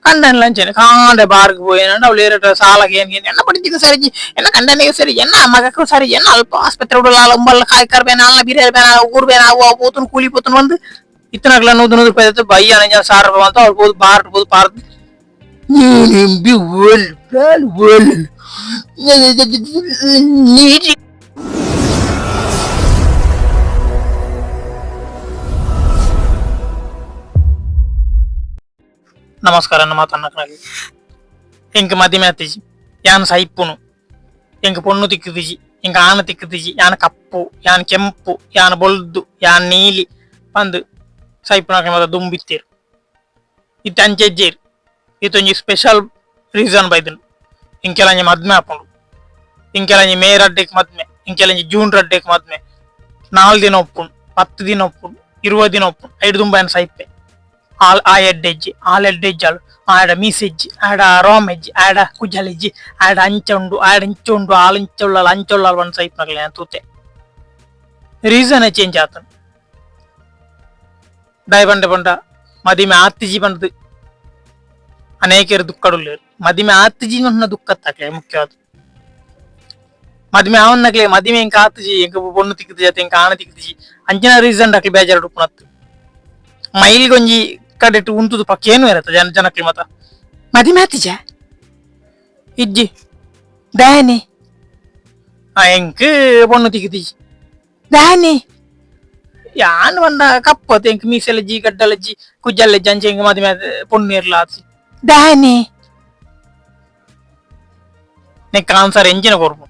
ಕಂಡನ್ ಲಂಚನೆ ಕಾಂಡೆ ಬಾರ್ಗ್ ಪೋಯಿನಂಡ ಅವ್ಲು ಏರಟ ಸಾಲಗ್ ಏನ್ ಎನ್ನ ಪಡಿಜಿಗ ಸರಿಜಿ ಎನ್ನ ಕಂಡನಿಗೆ ಸರಿ ಎನ್ನ ಮಗಕ್ಕೂ ಸರಿ ಎನ್ನ ಅಲ್ಪ ಆಸ್ಪತ್ರೆ ಉಡಲ ಉಂಬಲ್ಲ ಕಾಯ್ಕರ್ ಬೇನ ಅಲ್ಲ ಬಿರಿಯಾನಿ ಬೇನ ಊರ್ ಬೇನ ಅವು ಪೋತುನ್ ಕೂಲಿ ಪೋತುನ್ ಬಂದು ಇತ್ತನಕ್ಲ ನೂದು ನೂರು ರೂಪಾಯಿ ಆಯ್ತು ಬಯ್ಯ ನಂಜ ಸಾವಿರ ರೂಪಾಯಿ ಅಂತ ಅವ್ರು ಹೋದ್ ಬಾರ್ ಹೋದ್ ಪಾರ್ ಬಿ ಒಲ್ ಒಲ್ ನೀರಿ. ನಮಸ್ಕಾರ ನಮ್ಮ ತನ್ನಕನಾಗಿ ಎಂಕ್ ಮದಿಮೆ ಆತಿಜಿ ಯಾನ್ ಸೈಪುನು ಎಂಕ್ ಪೊಣ್ಣು ತಿಕ್ಕುದಿಜಿ ಎಂಕ್ ಆನ ತಿಕ್ಕುದಿಜಿ ಯಾನ್ ಕಪ್ಪು ಯಾನ್ ಕೆಂಪು ಯಾನ್ ಬೊಲ್ದು ಯಾನ್ ನೀಲಿ ಪಂದ್ ಸೈಪುನಕ್ಲೆ ಮಾತ ದುಂಬಿತ್ತೇರು ಇತ್ತೆ ಅಂಚೆಜ್ಜೇರು ಇತ್ತೊಂಜಿ ಸ್ಪೆಷಲ್ ರೀಸನ್ ಬೈದುಂಡು ಇಂಕೆಲಂಜಿ ಮದ್ಮೆ ಆಪುಂಡು ಇಂಕೆಲಂಜಿ ಮೇ ರಡ್ಡೆಕ್ ಮದ್ಮೆ ಇಂಕೆಲಂಜಿ ಜೂನ್ ರಡ್ಡೆಕ್ ಮದ್ಮೆ 4 ದಿನ ಉಪ್ಪುಂಡು 10 ದಿನ ಉಪ್ಪುಂಡು 20 ದಿನ ಉಪ್ಪುಂಡು ಐದು ದುಂಬಾಯನ ಸೈಪೆ ಆಲ್ ಆ ಎಡ್ಡೆಜ್ಜಿ ಆಲ್ ಎಡ್ಡೆಜ್ಜಾಳು ಆಡ ಮೀಸೆಜ್ಜಿ ಆಡ ರೋಮೆಜ್ಜಿ ಆಡ ಕುಜಲೆಜ್ಜಿ ಆಡ ಅಂಚ ಉಂಡು ಆಡ ಇಂಚ ಉಂಡು ಆಲ್ ಇಂಚ ಉಳ್ಳಾಲ್ ಅಂಚ ಉಳ್ಳಾಲ್ ಪಂದ್ ಸೈಪ್ನಕ್ಲೆ ತೂತೆ ರೀಸನ್ ಚೇಂಜ್ ಆತನು ದಾಯ ಪಂಡ ಪಂಡ ಮದಿಮೆ ಆತ್ತಿಜಿ ಪಂಡ್ದು ಅನೇಕರು ದುಃಖಡುಲ್ಲೇರು ಮದಿಮೆ ಆತ್ತಿಜಿ ಪಂಡ ದುಃಖತ್ತಾಕ್ಲೆ ಮುಖ್ಯವಾದ ಮದಿಮೆ ಆವನ್ನಕ್ಲೆ ಮದಿಮೆ ಎಂಕ ಆತ್ತಿಜಿ ಎಂಕ ಪೊಣ್ಣು ತಿಕ್ಕುದು ಜಾತೆ ಎಂಕ ಆಣ ತಿಕ್ಕುದಿಜಿ ಅಂಚಿನ ರೀಸನ್ ಅಕ್ಲೆ ಬೇಜಾರು ಉಪ್ಪುನತ್ತು ಮೈಲ್ಗೊಂಜಿ ಕಡೆಟ್ ಉಂತುದು ಪಕ್ಕೇನು ಇರತ್ತ ಜನ ಜನಕ್ಲೆ ಮತ ಮದಿಮೆ ಆತಿಜ ಇಜ್ಜಿ ದಾನೆ ಆ ಎಂಕ್ ಪೊಣ್ಣು ತಿಕ್ಕುದಿಜಿ ದಾನೆ ಯಾನ್ ಪಂಡ ಕಪ್ಪತ್ ಎಂಕ್ ಮೀಸೆಲಜ್ಜಿ ಗಡ್ಡಲಜ್ಜಿ ಕುಜ್ಜಲ್ಲಜ್ಜಿ ಅಂಚೆ ಎಂಕ್ ಮದಿಮೆ ಪೊಣ್ಣು ಇರ್ಲ ಆತಿ ದಾನೆ ನೆಕ್ ಆನ್ಸರ್ ಎಂಚಿನ ಕೊರ್ಪು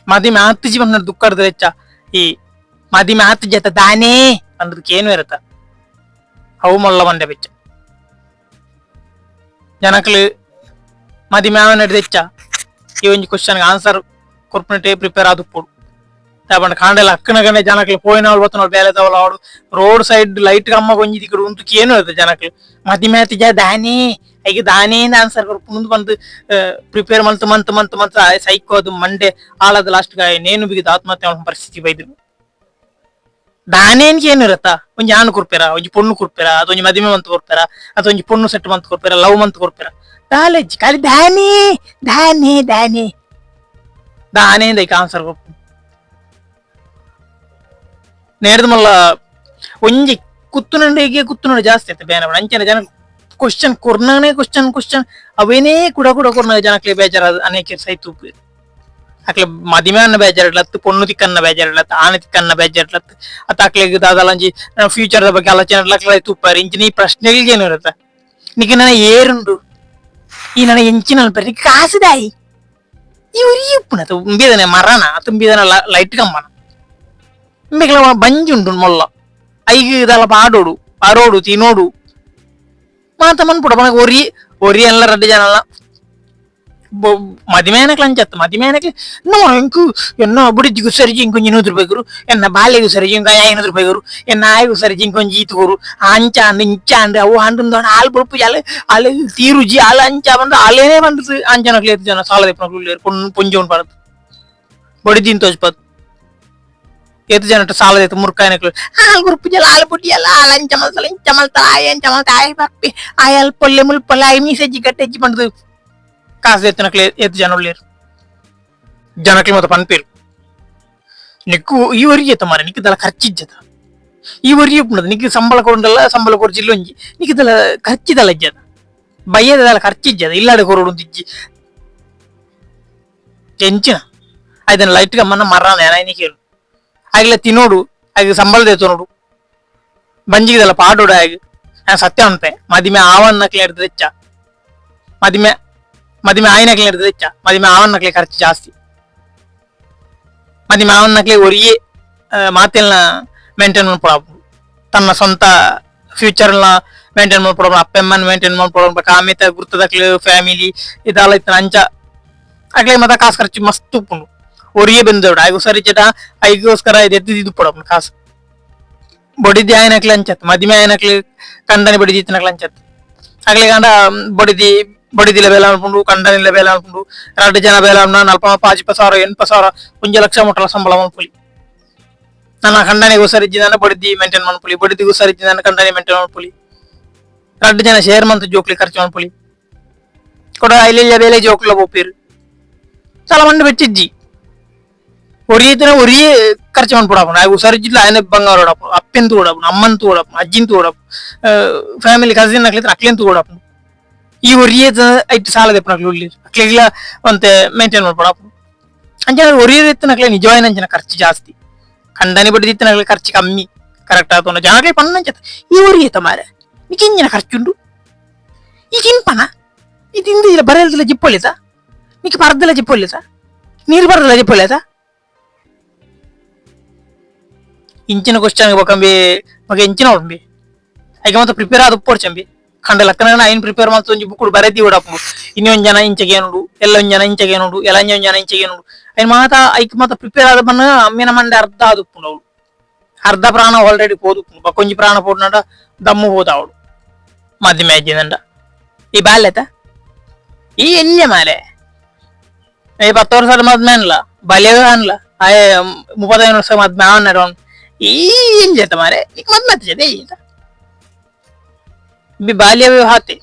ಮದಿಮೆ ಆತಿಜಿ ಪಂಡ ದುಃಖಡ್ದು ಹೆಚ್ಚ ಈ ಮದಿಮೆ ಆತಿಜ ಅತ್ತ ದಾನೇ ಪಂಡದಕ್ಕೆ ಏನು ಇರತ್ತ ಅವು ಮೊಲ್ಲ ಬಂಡೆ ಬೆಚ್ಚ ಜನಕ್ಲು ಮದಿಮೆ ಆವನ ಹೆಚ್ಚ ಈ ಒಂಜಿ ಕ್ವಶನ್ ಆನ್ಸರ್ ಕೊರ್ಪುನಟೇ ಪ್ರಿಪೇರ್ ಆದುಪ್ಪೊಡು ಪಂಡ ಕಾಂಡೆಲ ಅಕ್ಕನಗನೆ ಜನಕ್ಲು ಪೋಯಿನವಳು ಬತ್ತನವಳು ಬೇಲೆ ತವಲ ಅವಳು road side light ಅಮ್ಮ ಕೊಂಜಿ ದಿಕ್ಕಡು ಉಂತುಕಿ ಏನು ಇರುತ್ತೆ ಜನಕ್ಲು ಮದಿಮೆ ಆತಿಜ ದಾನೇ ಐಗೆ ದಾನೇ ಆನ್ಸರ್ ಕೊರ್ಪುಂದು ಬಂದು ಪ್ರಿಪೇರ್ ಮಂತ್ ಮಂತ್ ಮಂತ್ ಮಂತ್ ಸೈಕೋ ಅದು ಮಂಡೆ ಆಳದ ಲಾಸ್ಟ್ ನೇನು ಬಿಗಿದ ಆತ್ಮಹತ್ಯೆ ಮಲ್ಪುನ ಪರಿಸ್ಥಿತಿ ಬೈದ್ರು ದಾನೇನ್ಗೆ ಏನು ಇರತ್ತಾ ಒಂಜಿ ಆಣ್ ಕೊರ್ಪೆರ ಒಂಜಿ ಪೊಣ್ಣು ಕೊರ್ಪೆರ ಅಥವಾ ಒಂಜಿ ಮದಿಮೆ ಮಂತ್ ಕೊರ್ಪೆರ ಅಥವಾ ಒಂಜಿ ಪೊಣ್ಣು ಸೆಟ್ ಮಂತ್ ಕೊರ್ಪೆರ ಲವ್ ಮಂತ್ ಕೊರ್ಪೆರ ದಾಲೆಜ್ಜಿ ಖಾಲಿ ದಾನೇ ದಾನೇ ದಾನೇ ದಾನೇ ದೈಕ್ ಆನ್ಸರ್ ಕೊರ್ಪು ನೇರ್ದ ಮಲ್ಲ ಒಂಜಿ ಕುತ್ತುನಂಡಿಗೆ ಕುತ್ತುನಂಡು ಜಾಸ್ತಿ ಆಯ್ತು ಬೇನೆ ಅಂಚನೆ ಜನ ಕ್ವಶನ್ ಕೊರ್ನಾನೆ ಕ್ವಶನ್ ಕ್ವಶನ್ ಅವೇನೇ ಕುಡ ಕುಡ ಕೊರ್ನ ಜನಕ್ಲೆ ಬೇಜಾರ ಅನೇಕ ಸೈತು ಅಕ್ಲೆ ಮದಿಮೆ ಅನ್ನ ಬೇಜಾರಿಡ್ಲತ್ತು ಪೊಣ್ಣು ತಿಕ್ಕನ್ನ ಬೇಜಾರಿಡ್ಲತ್ತು ಆನೆ ತಿಕ್ಕನ್ನ ಬೇಜಾರಿಡ್ಲತ್ತು ಅತ್ತ ಅಕ್ಲೆಗ್ ದಾದಾಲಂಜಿ ಫ್ಯೂಚರ್ ದ ಬಗ್ಗೆ ಆಲೋಚನೆ ಇಡ್ಲಕ್ಲೆ ತೂಪಾರು ಇಂಚಿನ ಈ ಪ್ರಶ್ನೆಗಳಿಗೆ ಏನು ಇರುತ್ತೆ ನಿಕ್ಕೆ ನನ್ನ ಏರುಂಡು ಈ ನನ್ನ ಎಂಚಿನ ಅನ್ಪರಿ ಕಾಸುದಾಯಿ ಈ ಉರಿ ಉಪ್ಪುನ ತುಂಬಿದನೆ ಮರನ ತುಂಬಿದನ ಲೈಟ್ ಕಂಬನ ಇಂಬೆಗ್ಲ ಬಂಜಿ ಉಂಟು ಮೊಲ್ಲ ಐಗ್ ಇದೆಲ್ಲ ಪಾಡೋಡು ಪಾರೋಡು ತಿನ್ನೋಡು ಮಾತ ಮನ್ಪುಡ ಪನಗ ಒರಿ ಒರಿ ಎಲ್ಲ ರಡ್ಡು ಜನ ಅಲ್ಲ ಮದಿಮೇನಕ್ಲ ಅಂಚತ್ತು ಮದಿಮೇನಕ್ಲೆ ನೋ ಎಂಕು ಎನ್ನ ಬುಡಿಜಿಗೂ ಸರಿಜಿ ಇಂಕೊಂಜಿ 100 ರೂಪಾಯಿ ಗುರು ಎನ್ನ ಬಾಲೆಗೂ ಸರಿಜಿ ಇಂಕ 500 ರೂಪಾಯಿ ಗುರು ಎನ್ನ ಆಯ್ಗೂ ಸರಿಜಿ ಇಂಕೊಂಜಿ ಈತು ಗುರು ಅಂಚ ಅಂಡ್ ಇಂಚ ಅಂಡ್ ಅವು ಅಂಡು ಆಲ್ ಬೊಳ್ಪು ಅಲ್ ಅಲ್ ತೀರುಜಿ ಅಲ್ ಅಂಚ ಬಂದು ಅಲ್ಲೇನೆ ಬಂದು ಅಂಚನಕ್ಲೆ ಎತ್ತು ಜನ ಸಾಲ ದೆಪ್ಪನಕ್ಲು ಪೊಣ್ಣು ಪೊಂಜಿ ಪಡದು ಬಡಿದಿನ್ ತೋಜ್ಪದ್ ಏತು ಜನ ಸಾಲ ದೆತ್ತು ಮುರ್ಕಾಯನಕ್ಲು ಆಲ್ ಗುರುಪು ಜಲ ಆಲ್ ಬುಡ್ಡಿ ಅಲ್ಲ ಆಲ್ ಅಂಚ ಮಲ್ತಲ ಇಂಚ ಮಲ್ತಲ ಆಯ್ ಅಂಚ ಮಲ್ತ ಆಯ್ ಪಪ್ಪಿ ಆಯ್ ಅಲ್ ಪೊಲ್ಲೆ ಮುಲ್ಪೊಲ್ಲೆ ಆಯ್ ಮೀಸೆಜ್ಜಿ ಗಟ್ಟೆಜ್ಜಿ ಪಂಡ್ದು ಕಾಸು ಎತ್ತಿನಕ್ಲೆ ಏತು ಜನ ಉಳ್ಳೇರು ಜನಕ್ಲೆ ಮತ್ತ ಪನ್ಪೇರು ನಿಕ್ಕು ಈ ಒರಿಗೆ ಎತ್ತ ಮಾರೆ ನಿಕ್ಕು ದಲ ಖರ್ಚಿಜ್ಜದ ಈ ಒರಿ ಉಪ್ಪುನದ ನಿಕ್ಕು ಸಂಬಳ ಕೊಡಲ್ಲ ಸಂಬಳ ಕೊರ್ಜಿಲ್ಲ ಒಂಜಿ ನಿಕ್ಕು ದಲ ಖರ್ಚಿದಲ ಇಜ್ಜದ ಬಯ್ಯದ ದಲ ಖರ್ಚಿಜ್ಜದ ಇಲ್ಲಾಡೆ ಕೊರಡು ಇಜ್ಜಿ ಎಂಚಿನ ಐದನ್ನ ಲೈಟ್ ಗಮ್ಮನ ಮರನ ಏನ ಆಗಲ ತಿನ್ನೋಡು ಆಗ ಸಂಬಳ ದೇತೋಡು ಬಂಜಿಗಿದಲ್ಲ ಪಾಡೋಡು ಆಗ ನಾನು ಸತ್ಯ ಅನ್ಪೆ ಮದಿಮೆ ಆವನ್ನಕ್ಲೆ ಹಿಡ್ದು ಹೆಚ್ಚ ಮದಿಮೆ ಮದಿಮೆ ಆಯ್ನಕ್ಲೆ ಹಿಡ್ದು ಹೆಚ್ಚ ಮದಿಮೆ ಆವನ್ನಕ್ಲೆ ಖರ್ಚು ಜಾಸ್ತಿ ಮದಿಮೆ ಆವನ್ನಕ್ಲೆ ಒರಿಯೇ ಮಾತೆಲ್ನ ಮೇಂಟೈನ್ ಮಾಡ್ಕೊಳವು ತನ್ನ ಸ್ವಂತ ಫ್ಯೂಚರ್ನ ಮೇಂಟೈನ್ ಮಾಡ್ಕೊಳವು ಅಪ್ಪಮ್ಮನ ಮೇಂಟೈನ್ ಮಾಡ್ಕೊಳವು ಆಮೇಲೆ ಗುರ್ತದಕ್ಲೆ ಫ್ಯಾಮಿಲಿ ಇದೆಲ್ಲ ಇತ್ತು ಅಂಚ ಅಕ್ಲೆ ಮತ್ತೆ ಕಾಸು ಖರ್ಚು ಮಸ್ತ್ ಉಪ್ಪುಂಡು ಒರಿಯೇ ಬೆಂದೋಡು ಆಯ್ಗು ಸರಿ ಚಟ ಐಗೋಸ್ಕರ ಇದು ಎತ್ತಿದ್ದು ಪಡಪ್ಪ ಕಾಸು ಬಡಿದಿ ಆಯ್ನಕ್ಲೆ ಅಂಚತ್ ಮದಿಮೆ ಆಯ್ನಕ್ಲೆ ಕಂಡನಿ ಬಡಿದಿ ಇತ್ತನಕ್ಲೆ ಅಂಚತ್ ಅಕ್ಲೆ ಕಂಡ ಬಡಿದಿ ಬಡಿದಿಲ್ಲ ಬೇಲ ಅನ್ಕೊಂಡು ಕಂಡನಿಲ್ಲ ಬೇಲ ಅನ್ಕೊಂಡು ಎರಡು ಜನ ಬೇಲ ನಲ್ಪ ಪಾಜಿಪ ಸಾವಿರ ಎನ್ಪ ಸಾವಿರ ಒಂಜಿ ಲಕ್ಷ ಮುಟ್ಟಲ ಸಂಬಳ ಮನ್ಪುಲಿ ನನ್ನ ಕಂಡನಿಗೂ ಸರಿ ಇಜ್ಜಿ ನನ್ನ ಬಡಿದಿ ಮೇಂಟೈನ್ ಮನ್ಪುಲಿ ಬಡಿದಿಗೂ ಸರಿ ಇಜ್ಜಿ ನನ್ನ ಕಂಡನಿ ಮೇಂಟೈನ್ ಮನ್ಪುಲಿ ರಡ್ಡ್ ಜನ ಶೇರ್ ಮಂತ್ ಜೋಕ್ಲಿ ಖರ್ಚು ಮನ್ಪೊಲಿ ಕೊಡ ಐಲೆಲ್ಲ ಬೇಲೆ ಜೋಕ್ಲ ಪೋಪೇರು చాలా మంది పెట్టిద్ది ఒరియతనే ఒరియే ಖರ್ಚು ಮಾಡ್ಬಿಡಪ್ಪ ಆಗ ಹುಷಾರಿದ್ದಿಲ್ಲ ಆಯನ ಬಂಗಾರ ಹೊಡಪ್ಪ ಅಪ್ಪನ ತೋಡಪ್ಪ ಅಮ್ಮನ ತೋಡಪ್ಪ ಅಜ್ಜಿನ ತೋಡಪ್ಪ ಫ್ಯಾಮಿಲಿ ಕಸಿನ್ ಅಕ್ಲಿತ್ರ ಅಕ್ಲೇನ್ ತೋಡಪ್ಪ ಈ ಒರಿಯೇ ಐಟ್ ಸಾಲ ದೆಪ್ಪನ ಅಕ್ಲು ಉಳ್ಳಿ ಅಕ್ಲಿಗ್ಲ ಒಂತೆ ಮೇಂಟೈನ್ ಮಾಡ್ಬಿಡಪ್ಪ ಅಂಚನ ಒರಿಯೇ ಎತ್ತನಕ್ಲೆ ನಿಜವಾಯಿನ ಅಂಚನ ಖರ್ಚು ಜಾಸ್ತಿ ಕಂಡನಿ ಬಡ್ಡಿ ಖರ್ಚು ಕಮ್ಮಿ ಕರೆಕ್ಟ್ ಆತೋನ ಜನಕ್ಕೆ ಪನ್ನಂಚ ಈ ಒರಿಯೇತ ಮಾರೆ ನಿಕಿಂಜಿನ ಖರ್ಚುಂಡು ಈ ತಿನ್ಪನ ಈ ತಿಂದಿಲ್ಲ ಬರೆಯಲ್ದಿಲ್ಲ ಜಿಪ್ಪೊಲಿತ ನಿಕ್ ಪರ್ದಲ ಜಿಪ್ಪೊಲಿತ ನೀರು ಬರದಲ್ಲ ಜಿಪ್ಪೊಲಿತ ಇಂಚಿನ ಕ್ವಶನ್ ಬೊಕಂಬಿ ಮಗ ಇಂಚಿನ ಉಂಬಿ ಐಕ ಮಾತ ಪ್ರಿಪೇರ್ ಆದ ಉಪ್ಪೊಡ್ಚಂಬಿ ಕಂಡ ಲಕ್ಕನ ಐನ್ ಪ್ರಿಪೇರ್ ಮಾತ ಒಂಜಿ ಬುಕ್ಕುಡು ಬರೆದಿ ಉಡಪ್ಪು ಇನ್ನೊಂದು ಜನ ಇಂಚಗೆ ಏನುಡು ಎಲ್ಲ ಒಂಜಿ ಜನ ಇಂಚಗೆ ಏನುಡು ಎಲ್ಲ ಒಂಜಿ ಜನ ಇಂಚಗೆ ಏನುಡು ಐನ್ ಮಾತ ಐಕ್ ಮಾತ ಪ್ರಿಪೇರ್ ಆದ ಬನ್ನ ಅಮ್ಮಿನ ಮಂಡೆ ಅರ್ಧ ಆದುಪ್ಪುಂಡು ಅವಳು ಅರ್ಧ ಪ್ರಾಣ ಆಲ್ರೆಡಿ ಪೋದುಪ್ಪುಂಡು ಬಕ್ಕೊಂಜಿ ಪ್ರಾಣ ಪೋಡ್ನಂಡ ದಮ್ಮು ಹೋದ ಅವಳು ಮಧ್ಯಮ ಅಜ್ಜಿದಂಡ ಈ ಬಾಲ್ಯತ ಈ ಎಲ್ಯ ಮಾಲೆ ಈ 10 ವರ್ಷ ಮದ್ಮೆ ಅನ್ಲ ಬಾಲ್ಯ ಅನ್ಲ ಆಯೆ 35 ವರ್ಷ ಮದ್ಮೆ ಅವನ ಈ ಎಂಜತ ಮಾರೆ ನಿಕ್ ಮದ್ಮೆ ಆತಜೆ ಈತ ಬಿ ಬಾಲ್ಯ ವಿವಾಹತೆ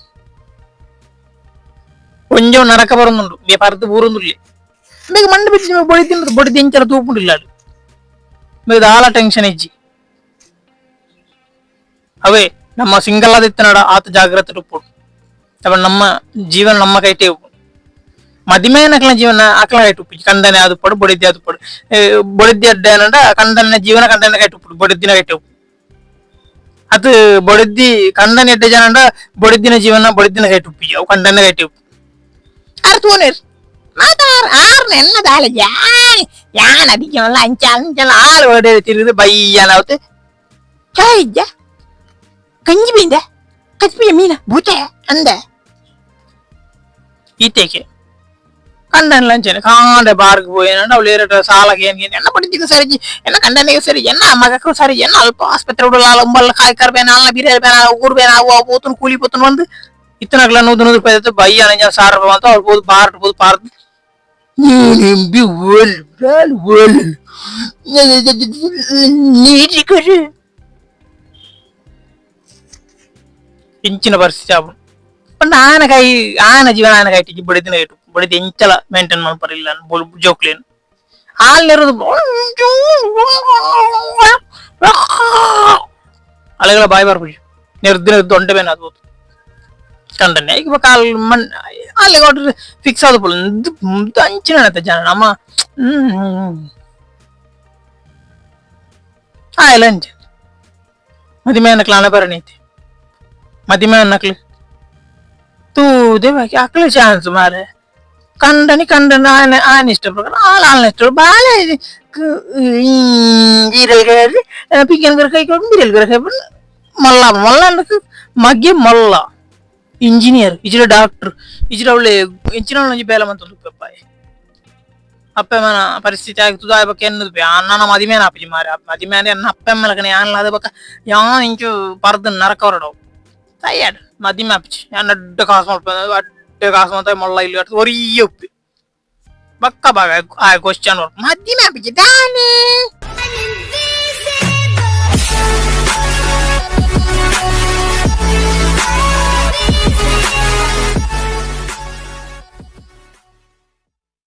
కొంచెం నరక బరుందుండు మీ పరత ఊరుందులే మీకు మండి పిచ్చి బొడి తిండ్రు బొడి దించర తూపుండు మీకు చాలా టెన్షన్ ఇచ్చి ಅವೇ ನಮ್ಮ ಸಿಂಗಲ್ ಆದಿತ್ತನಡ ಆತ ಜಾಗ್ರತೆ ಉಪ್ಪುಡು ಅವ ನಮ್ಮ ಜೀವನ ನಮ್ಮ ಕೈಟೇ ಉಪ್ಪು ಮದಿಮೇನ ಜೀವನ ಆಕಲ ಕೈಟ್ ಉಪ್ಪು ಕಂದನೆ ಅದು ಪಡು ಬೊಡಿದ್ದೆ ಅದು ಪಡು ಬೊಡಿದ್ದೆ ಅಡ್ಡ ಏನಂಡ ಕಂದನ ಜೀವನ ಕಂದನೆ ಕೈಟ್ ಉಪ್ಪು ಬೊಡಿದ್ದಿನ ಕೈಟೆ ಉಪ್ಪು ಅದು ಬೊಡಿದ್ದಿ ಕಂದನೆ ಎಡ್ಡೆ ಜನಂಡ ಬೊಡಿದ್ದಿನ ಜೀವನ ಬೊಡಿದ್ದಿನ ಕೈಟ್ ಉಪ್ಪು ಅವು ಕಂದನೆ ಕೈಟೆ ಉಪ್ಪು ಅರ್ ಮಾತಾರ್ ಆರ್ನ ಎನ್ನ ದಾಳೆ ಯಾನ್ ಯಾನ್ ಅದಿಕ್ಕೆ ಅಂಚ ಅಂಚಲ ಆಳು ಒಡೆ ತಿರುಗಿದೆ ಬಯ್ಯನ ಅವತ್ತೆ ಚಾಯ್ ಕಂಜಿ ಬೀಂದ ಕಚ್ಪಿಯ ಮೀನ ಭೂತೆ ಅಂದ ಈತೇಕೆ ಕಂಡನ್ ಲಂಚನೆ ಕಾಂಡೆ ಬಾರ್ಗ್ పోయినంటే ಅವಳು ಏರಟ ಸಾಲಕ್ಕೆ ಏನ್ ಎನ್ನ ಪಡಿತಿಗೆ ಸರಿ ಎನ್ನ ಕಂಡನಿಗೆ ಸರಿ ಎನ್ನ ಮಗಕ್ಕೂ ಸರಿ ಎನ್ನ ಅಲ್ಪ ಆಸ್ಪತ್ರೆ ಉಡಲ ಉಂಬಲ್ಲ ಕಾಯ್ಕರ್ ಬೇನ ಅಲ್ಲ ಬಿರಿಯಾನಿ ಬೇನ ಊರ್ ಬೇನ ಅವು పోతును కూలి పోతును ಬಂದು ಇತ್ತನಗ್ಲ ನೂದು ನೂರು ರೂಪಾಯಿ ಆಯ್ತು ಬಯ್ಯ ಅನಂಜ ಸಾವಿರ ರೂಪಾಯಿ ಅಂತ ಅವ್ರು పోదు ಬಾರ್ పోదు ಪಾರ್ ಇಂಚಿನ ಪರಿಸ್ಥಿತಿ ಆಪುಂಡು ಪಂಡ ಆನ ಕೈ ಆನ ಜೀವನ ಆನ ಕೈ ಬಡಿದಿನ ಕೈಟು ಬಡಿದ ಎಂಚಲ ಮೇಂಟೈನ್ ಮಲ್ಪರಿಲ್ಲ ಜೋಕ್ಲೇನ್ ಆಲ್ ನೆರದು ಅಲೆಗಳ ಬಾಯಿ ಬರ್ಪುಜಿ ನೆರ್ದಿನ ದೊಂಡೆ ಬೇನ ಅದು ಕಂಡನೆ ಈಗ ಕಾಲ್ ಮಣ್ ಅಲ್ಲಿಗೆ ಆರ್ಡರ್ ಫಿಕ್ಸ್ ಆದ ಪೋಲ ಅಂಚಿನ ಜನ ನಮ್ಮ ಆಯ್ಲ ಅಂಚೆ ಮದಿಮೆ ಅನ್ನಕ್ಲ ಹಣ ಬರಣೈತಿ ಮದಿಮೆ ಅನ್ನಕ್ಲು ತೂದೆ ಬಾಕಿ ಅಕ್ಲೆ ಚಾನ್ಸ್ ಮಾರೆ ಕಂಡನಿ ಕಂಡನ ಆನ ಆನ ಇಷ್ಟ ಪ್ರಕಾರ ಆಲ್ ಆಲ್ನ ಇಷ್ಟ ಬಾಳೆ ಈರಲ್ ಪಿಕ್ಕನ್ ಕೈ ಕೊಟ್ಟು ಬಿರಲ್ ಕೈ ಮಲ್ಲ ಮಲ್ಲ ಅನ್ನಕ್ಕೆ ಮಗ್ಗೆ ಮಲ್ಲ ಇಂಜಿನಿಯರ್ ಇಜ್ರ ಡಾಕ್ಟರ್ ಇಜ್ರ ಅವಳೆ ಇಂಚಿನ ಒಂಜಿ ಬೇಲೆ ಮಂತ ಪಪ್ಪಾಯಿ ಅಪ್ಪೆ ಮನ ಪರಿಸ್ಥಿತಿ ಆಗ್ತದ ಬಕ್ಕ ಎನ್ನದು ಅನ್ನ ಮದಿಮೇನ ಆಪುಜಿ ಮಾರೆ ಮದಿಮೇನೆ ಅನ್ನ ಅಪ್ಪೆ ಮಲಕನೆ ಯಾನ್ಲ ಅದ ಬಕ್ಕ ಯಾನ್ ಇಂಚು ಪರ್ದ ನರಕ ಹೊರಡವು ತಯ್ಯಾಡ್ ಮದಿಮೆ ಆಪುಜಿ ಯಾನ್ ಅಡ್ಡ ಕಾಸು ಮಲ್ಪ ಅಡ್ಡ ಕಾಸು ಮಂತ ಮೊಳ್ಳ ಇಲ್ಲಿ ಒರಿಯ ಉಪ್ಪಿ ಬಕ್ಕ ಬಾಗ ಆ ಕ್ವಶನ್ ವರ್ಕ್ ಮದಿಮೆ ಆಪುಜಿ ದಾನೆ